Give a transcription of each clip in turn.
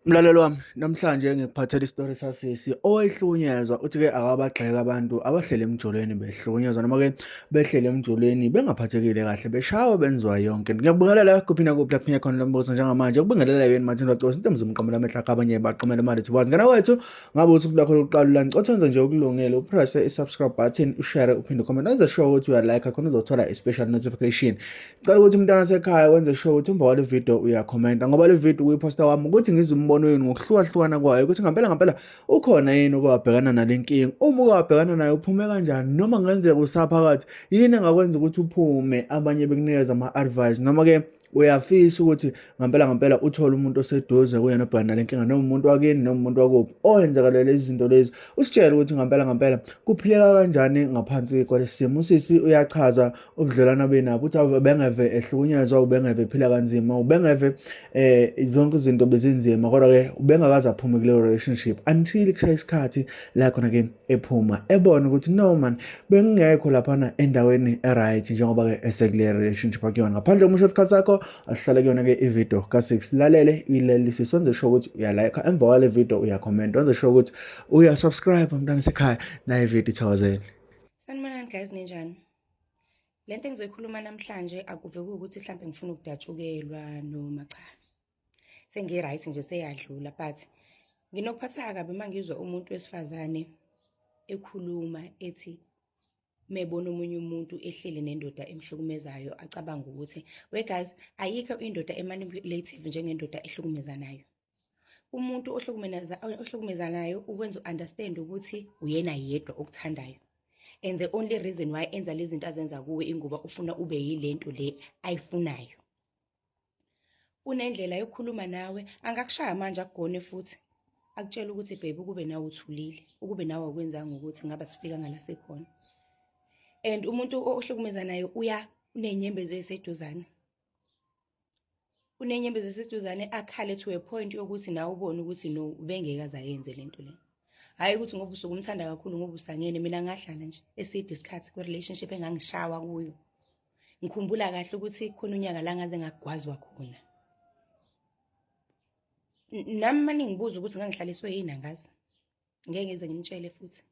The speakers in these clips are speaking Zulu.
Mlaleli wami, namhlanje ngikuphathela isitori sasisi owayehlukunyezwa. Uthi-ke akabagxeka abantu abahleli emjolweni behlukunyezwa noma-ke behleli emjolweni bengaphathekile kahle, beshawa benziwa yonke. Ngiyakubingelela kuphi nakuphi la kuphinya khona lo mbuzo njengamanje. Ukubingelela yini Martin Lwacosi, intombi zomqamela amehlo akho abanye baqomela imali ethi wazi. Ngana wethu, ngabe usuku lwakho lokuqala la ngicotha wenze nje okulungile, upresse i-subscribe button, ushare, uphinde ucomment, wenze sure ukuthi uyalike khona uzothola i-special notification. Cela ukuthi umntana sekhaya wenze sure ukuthi emva kwale video uyakhomenta ngoba le video ukuyiphosta kwami ukuthi ngizwe umbono wenu ngokuhlukahlukana kwayo ukuthi ngampela ngampela ukhona yini okwabhekana nale nkinga, uma ukwabhekana nayo uphume kanjani, noma kungenzeka usaphakathi yini engakwenza ukuthi uphume, abanye bekunikeza ama-advice, noma-ke uyafisa ukuthi ngampela ngampela uthole umuntu oseduze kuyena obhekana nale nkinga, noma umuntu wakini noma umuntu wakuphi owenzakalele izinto lezi, usitshele ukuthi ngampela ngampela kuphileka kanjani ngaphansi kwalesi simo. Usisi uyachaza ubudlelwano abenabo, uthi ubengeve ehlukunyezwa, ubengeve ephila kanzima, ubengeve zonke izinto bezinzima, kodwa-ke ubengakaze aphume kuleyo relationship until kushaya isikhathi la khona-ke ephuma ebona ukuthi no man, bengingekho laphana endaweni e-right njengoba-ke esekule relationship akuyona. Ngaphandle komusho isikhathi sakho, asihlale kuyona-ke ividiyo ka-6, lalele uyilelisise, wenze sure ukuthi uyalayikha emva kwale video, uyakhomenta, wenze sure ukuthi uyasubscribe mntwana sekhaya, nayo ividiyo ithokozele. Sanibonani guys, ninjani? Lento engizoyikhuluma namhlanje akuve kuwukuthi mhlambe ngifuna ukudatshukelwa noma cha. Sengi-right nje, seyadlula, but nginokuphatheka kabi uma ngizwa umuntu wesifazane ekhuluma ethi mebona omunye umuntu ehleli nendoda emhlukumezayo acabanga ukuthi we guys, ayikho indoda emanipulative njengendoda ehlukumezanayo. Umuntu ohlukumezanayo ukwenza u-understand ukuthi uyena yedwa okuthandayo. And the only reason why enza lezi zinto azenza kuwe ingoba ufuna ube yilento le ayifunayo. Unendlela yokukhuluma nawe, angakushaya manje akugone futhi akutshela ukuthi baby ukube nawe uthulile, ukube nawe akwenzanga ukuthi ngaba sifika ngala sikhona. And umuntu ohlukumezanayo uya unenyembezi eziseduzane. Unenyembezi eziseduzane akhale to a point yokuthi nawe ubone ukuthi no, ubengeke aze ayenze lento le. Hhayi ukuthi ngoba usuke umthanda kakhulu ngoba usangene. Mina ngahlala nje eside isikhathi kwi-relationship engangishawa kuyo. Ngikhumbula kahle ukuthi khona unyaka la ngaze ngagwazwa khona. Nami mane ngibuza ukuthi ngangihlaliswe yini angazi. Ngeke ngize nginitshele futhi.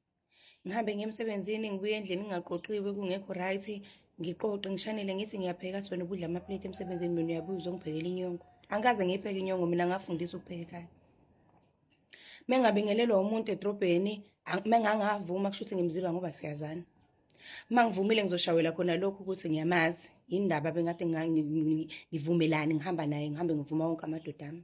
Ngihambe ngiye emsebenzini, ngibuye endlini ngingaqoqiwe, kungekho right, ngiqoqe ngishanele ngithi ngiyapheka, athi wena ubudla amaplate emsebenzini, mina uyabuya uzongiphekela inyongo. Angikaze ngiyipheke inyongo mina, ngafundiswa ukupheka ekhaya. Mengabingelelwa umuntu edrobheni, mengangavuma kusho ukuthi ngimziba ngoba siyazana. Uma ngivumile ngizoshawela khona lokhu ukuthi ngiyamazi, yindaba bengade ngivumelane ngihamba naye, ngihambe ngivuma wonke amadoda ami.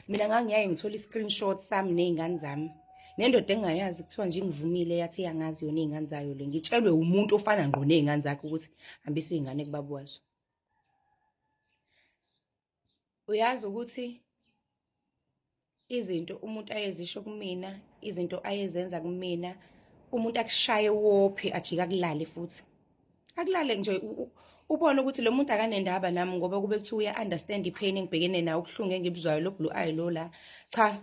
Mina ngangiyaye ngithola i-screenshot sami ney'ngane zami. Nendoda engingayazi kuthiwa nje ingivumile yathi iyangazi yona iy'ngane zayo le. Ngitshelwe umuntu ofana ngqo ney'ngane zakhe ukuthi hambisa iy'ngane kubaba wazo. Uyazi ukuthi izinto umuntu ayezisho kumina, izinto ayezenza kumina, umuntu akushaye wophi ajike akulale futhi. Akulale nje ubone ukuthi lo muntu akanendaba nami, ngoba kube kuthiwa uya-understand i-pain engibhekene nayo, ubuhlungu engibuzwayo, lo blue eye lo la. Cha,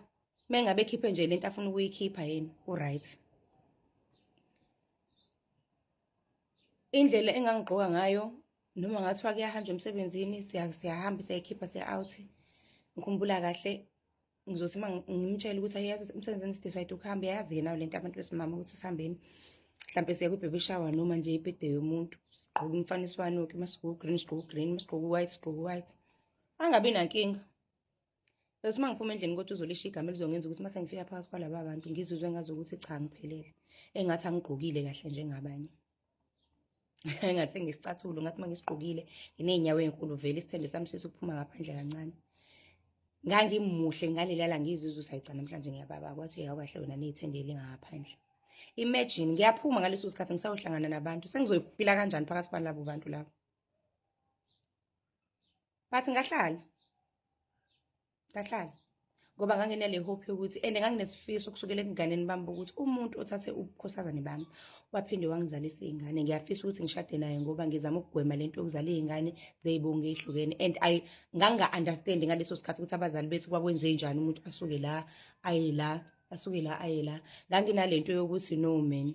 mengabe ekhiphe nje lento afuna ukuyikhipha yena, u-right. Indlela engangigqoka ngayo, noma ngathiwa kuyahanjwa emsebenzini, siyahamba siyayikhipha siya out. Ngikhumbula kahle ngizothi uma ngimtshela ukuthi ayazi emsebenzini sidecide ukuhamba, yazi-ke nayo lento abantu besimama ukuthi sihambeni mhlampe siya kwi-baby shower noma nje i-birthday yomuntu, sigqoke umfaniswano-ke, uma sigqoke u-green sigqoke u-green, uma sigqoke u-white sigqoke u-white, angabi nankinga. Bese uma ngiphuma endlini kodwa uzolisho igama elizongenza ukuthi uma sengifika phakathi kwalaba bantu ngizizwe ngazukuthi cha ngiphelele, engathi angigqokile kahle njengabanye. Engathi ngisicathulo, ngathi uma ngisigqokile nginey'nyawo ey'nkulu vele isithende sami sithi ukuphuma ngaphandle kancane. Ngangimuhle ngalelala ngizizwe ukuthi hayi cha namhlanje ngiyababa, kwathi awukahle wena ney'thende elingaphandle. Imagine ngiyaphuma ngaleso sikhathi ngisayohlangana nabantu, sengizophila kanjani phakathi kwalabo bantu labo? But ngahlala. Ngahlala. Ngoba nganginale hope yokuthi, and nganginesifiso kusukela ebunganeni bami ukuthi umuntu othathe ubukhosazane bami waphinde wangizalisa iy'ngane, ngiyafisa ukuthi ngishade naye ngoba ngizama ukugwema lento yokuzala iy'ngane zey'bongo ey'hlukene. And I nganga-understand ngaleso sikhathi ukuthi abazali bethu kwakwenze njani umuntu asuke la aye la, asuke la aye la. Nganginalento yokuthi no man,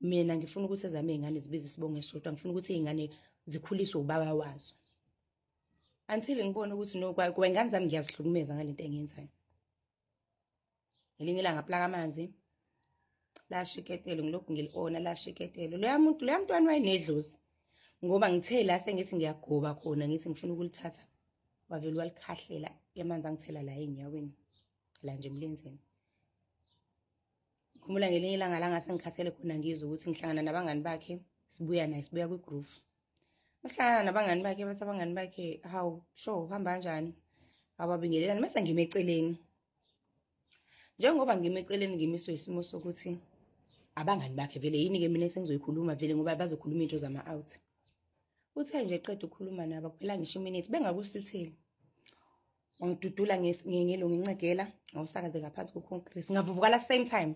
mina ngifuna ukuthi ezami iy'ngane zibize isibongo esisodwa, ngifuna ukuthi iy'ngane zikhuliswe ubaba wazo. Until ngibone ukuthi no, kwa ingane zami ngiyazihlukumeza ngalento engiyenzayo. Ngelinye ilanga aplaka amanzi, lasha iketelo, ngilokhu ngili-ona, lasha iketelo. Loya muntu, loya mntwana wayenedlozi, ngoba ngithe la sengithi ngiyagoba khona, ngithi ngifuna ukulithatha, wavele walikhahlela amanzi angithela la ey'nyaweni, la nje emlenzeni. Ngikhumbula ngelinye ilanga la ngase ngikhathele khona, ngizwe ukuthi ngihlangana nabangani bakhe, sibuya naye, sibuya kwi-groove. Masihlangana nabangani bakhe, bathi abangani bakhe, hawu, sure, uhamba kanjani? Awabingelelani, mase ngime eceleni. Njengoba ngime eceleni ngimiswe isimo sokuthi abangani bakhe vele yini-ke mina esengizoyikhuluma vele, ngoba bazokhuluma into zama-out. Uthe nje qeda ukukhuluma nabo, kuphela ngisho iminithi bengakusitheli, wangidudula ngelo ngincegela, ngawusakazeka phansi ku-concrete, ngavuvukala same time.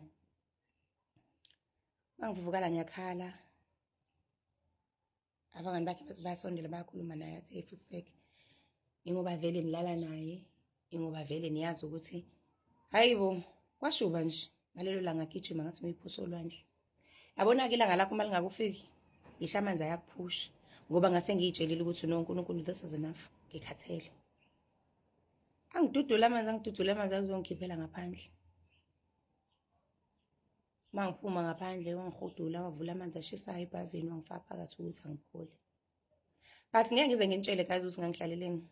Mangivuvukala ngiyakhala, abangani bakhe bathi bayasondela bayakhuluma naye, athi hey futhi ingoba vele nilala naye, ingoba vele niyazi ukuthi hayi bo, kwashuba nje ngalelo langa gijima ngathi ngiyiphusa olwandle. Yabona-ke ilanga lakho uma lingakufiki, ngisho amanzi ayakuphusha, ngoba ngase ngiyitshelile ukuthi no Nkulunkulu, this is enough, ngikhathele. Angidudule amanzi, angidudule amanzi, azongikhiphela ngaphandle. Uma ngiphuma ngaphandle, wangihudula, wavula amanzi ashisayo ebhavini, wangifaka phakathi ukuthi angiphole. But ngeke ngize nginitshele guys ukuthi ngangihlaleleni,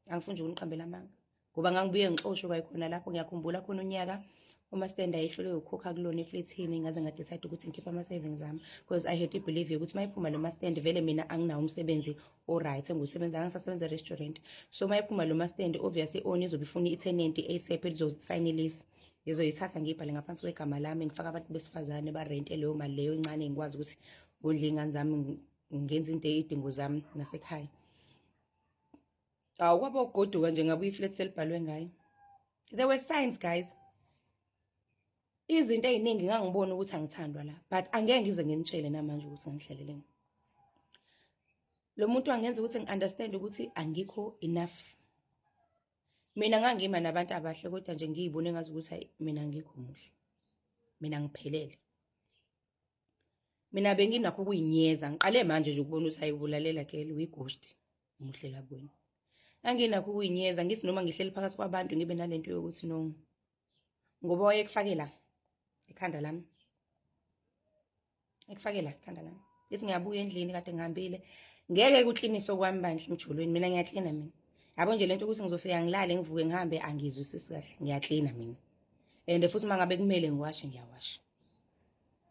angifuni nje ukuniqambela amanga, ngoba ngangibuye ngixoshwe kwayikhona lapho. Ngiyakhumbula khona unyaka umastende ayehluleke ukukhokha kulona eflethini, ngaze nga-decide ukuthi ngikhiphe ama-savings ami, because I had i-belief yokuthi uma iphuma lo mastand, vele mina anginawo umsebenzi o-right engiwusebenza, angisasebenza e-restaurant. So uma iphuma lo mastand, obviously i-owner izobe ifuna i-tenant ASAP elizosayina i-lease, ngizoyithatha ngiyibhale ngaphansi kwegama lami, ngifake abantu besifazane barente leyo mali leyo encane, ngikwazi ukuthi ngondle iy'ngane zami, ngenze into ey'dingo zami nasekhaya. Awu, kwaba ukugoduka nje, ngabuya i-flat selibhalwe ngayo. There were signs guys, izinto ey'ningi ngangibona ukuthi angithandwa la, but angeke ngize nginitshele namanje ukuthi ngangihlaleleni. Lo muntu angenza ukuthi ngi-understand ukuthi angikho enough. Mina ngangima nabantu abahle, kodwa nje ngiyibone ngazi ukuthi hayi, mina angikho muhle, mina ngiphelele. Mina benginakho ukuyinyeza, ngiqale manje nje ukubona ukuthi ayibulalela girl, uyi-ghost, muhle kabi wena. Nganginakho ukuyinyeza, ngithi noma ngihleli phakathi kwabantu ngibe nalento yokuthi no, ngoba wayekufakela ekhanda lami, ekufakela ekhanda lami. Ngithi ngiyabuya endlini kade ngihambile, ngeke kukliniso kwami bandla emjolweni, mina ngiyaklina mina. Yabo nje lento ukuthi ngizofika ngilale ngivuke ngihambe, angizwisisi kahle, ngiyaklina mina. And futhi uma ngabe kumele ngiwashe, ngiyawasha.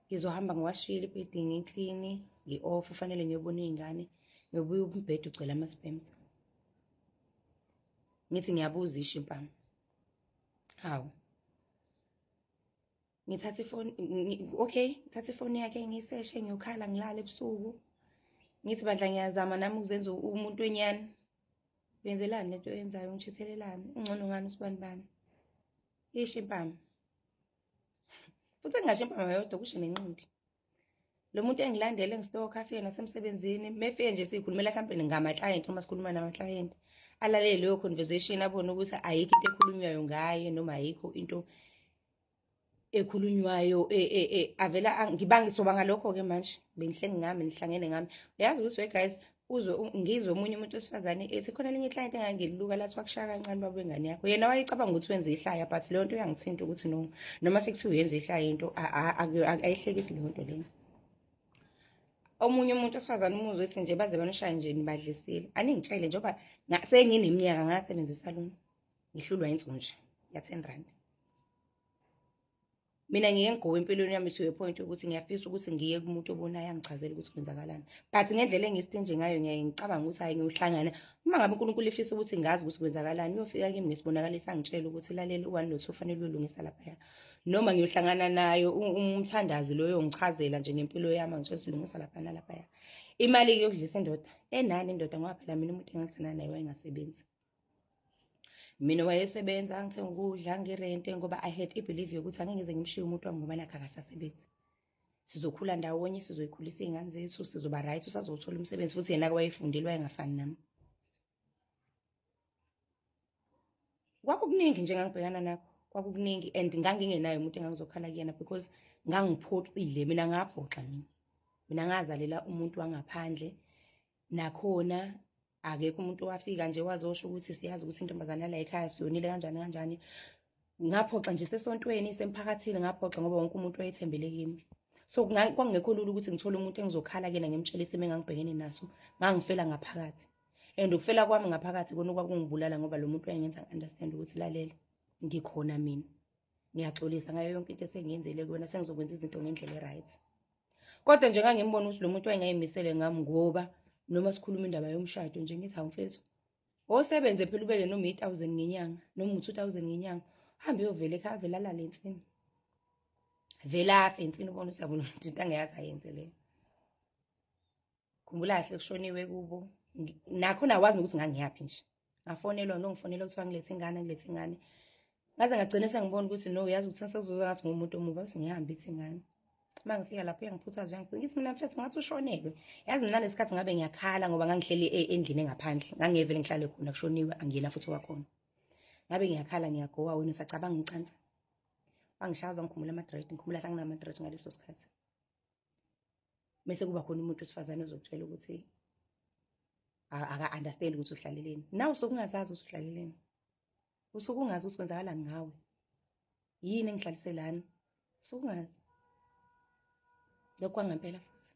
Ngizohamba ngiwashile ibhedi, ngiklini, ngi-off, ufanele ngiyobona iy'ngane, ngiyobuya umbhede ugcwele ama-sperms. Ngithi ngiyabuza, isho impama. Hawu. Ngithatha ifoni, okay, ngithatha ifoni yakhe ngiyiseshe, ngiyokhala, ngilale ebusuku. Ngithi bandla ngiyazama nami ukuzenza umuntu wenyani. Benzelani lento oyenzayo, ngishithelelani, ungcono ngani usibani bani. Isho impama. Futhi engingasho impama yodwa, kusho nenqindi. Lo muntu engilandele, engistokha, afike nasemsebenzini, mefike nje sikhulumela mhlawumbe ngama-client, uma sikhuluma nama-client, alalele leyo conversation, abone ukuthi ayikho into ekhulunywayo ngaye, noma ayikho into ekhulunywayo, avela ngibangisoba ngalokho-ke manje bengihleli ngami, nihlangene ngami. Uyazi ukuthi we guys, uzwe ngizwe omunye umuntu wesifazane ethi khona elinye iklayenti engangililuka lathi wakushaya kancane baba wengane yakho, yena wayecabanga ukuthi wenze ihlaya, but leyo nto iyangithinta ukuthi no, noma sekuthiwa uyenze ihlaya, into ayihlekisi leyo nto leyo. Omunye umuntu wesifazane umuzwe ethi nje baze banishaye nje nibadlisile. Aningitshele, njengoba sengineminyaka ngasebenzisa lona, ngihlulwa insunje ya-10 rand. Mina ngiye ngigowe empilweni yami to a point ukuthi ngiyafisa ukuthi ngiye kumuntu obonayo angichazele ukuthi kwenzakalani, but ngendlela engistinje ngayo ngiyaye ngicabanga ukuthi hayi, ngiyohlangana uma ngabe uNkulunkulu efisa ukuthi ngazi ukuthi kwenzakalani, uyofika kimi ngesibonakaliso angitshele ukuthi lalela, u-one no two ufanele uyolungisa laphaya, noma ngiyohlangana nayo umthandazi loyo ongichazela nje ngempilo yami, angitshela ukuthi lungisa lapha nalaphaya. Imali-ke yokudlisa indoda enani indoda, ngoba phela mina umuntu engangithandana naye wayengasebenzi, mina wayesebenza, angithenga ukudla, ngirente, ngoba I had i-belief yokuthi angeke ngize ngimshiye umuntu wami ngoba nakho akasasebenzi, sizokhula ndawonye, sizoyikhulisa iy'ngane zethu, sizoba right, usazowuthola umsebenzi. Futhi yena-ke wayefundile, wayengafani nami. Kwakukuningi nje engangibhekana nakho, kwakukuningi, and ngangingenayo umuntu engangizokhala kuyena, because ngangiphoxile mina, ngaphoxa mina ngazalela umuntu wangaphandle. Nakhona akekho umuntu owafika nje wazosho ukuthi siyazi ukuthi intombazane yala ekhaya siyonile kanjani kanjani. Ngaphoxa nje sesontweni, semphakathini ngaphoxa ngoba wonke umuntu wayethembele kimi. So kwakungekho lula ukuthi ngithole umuntu engizokhala kuyena ngimtshele isimo engangibhekene naso. Ngangifela ngaphakathi. And ukufela kwami ngaphakathi kona kwakungibulala ngoba lo muntu wayengenza ngi-understand ukuthi lalela, ngikhona mina. Ngiyaxolisa ngayo yonke into esengiyenzile kuwena, sengizokwenza izinto ngendlela e-right. Kodwa nje ngangimbona ukuthi lo muntu wayengayimisele ngami ngoba noma sikhuluma indaba yomshado nje ngithi hawu mfethu, osebenze phela ubeke noma i-1000 ngenyanga noma u-2000 ngenyanga, hambe uyovela ekhaya vele alale ensini. Vele afe ensini ubone ukuthi yabona ukuthi into angeyazi ayenze leyo. Khumbula kahle kushoniwe kubo. Nakhona awazi nokuthi ngangiyaphi nje. Ngafonelwa nongifonela kuthiwa ngilethe ingane, ngilethe ingane. Ngaze ngagcina sengibona ukuthi no, yazi ukuthi sengizoza ngathi ngumuntu omubi, bese ngihambisa ingane. Uma ngifika lapho uyangiphuthaza, uyangiphuthaza. Ngithi mina mfethu ngathi ushonelwe. Yazi mina nalesikhathi ngabe ngiyakhala ngoba ngangihleli endlini engaphandle. Ngangevele ngihlale khona kushoniwe angiyena futhi owakhona. Ngabe ngiyakhala ngiyagowa wena usacabanga ngicansa. Wangishaza ngikhumula ama-dread, ngikhumula sanginama-dread ngaleso sikhathi. Mese kuba khona umuntu wesifazane ozokutshela ukuthi aka-understand ukuthi uhlaleleni. Nawe usuke ungazazi ukuthi uhlaleleni. Usuke ungazi ukuthi kwenzakalani ngawe. Yini engihlalisele lana? Usuke ungazi. Lokhu kwangempela futhi.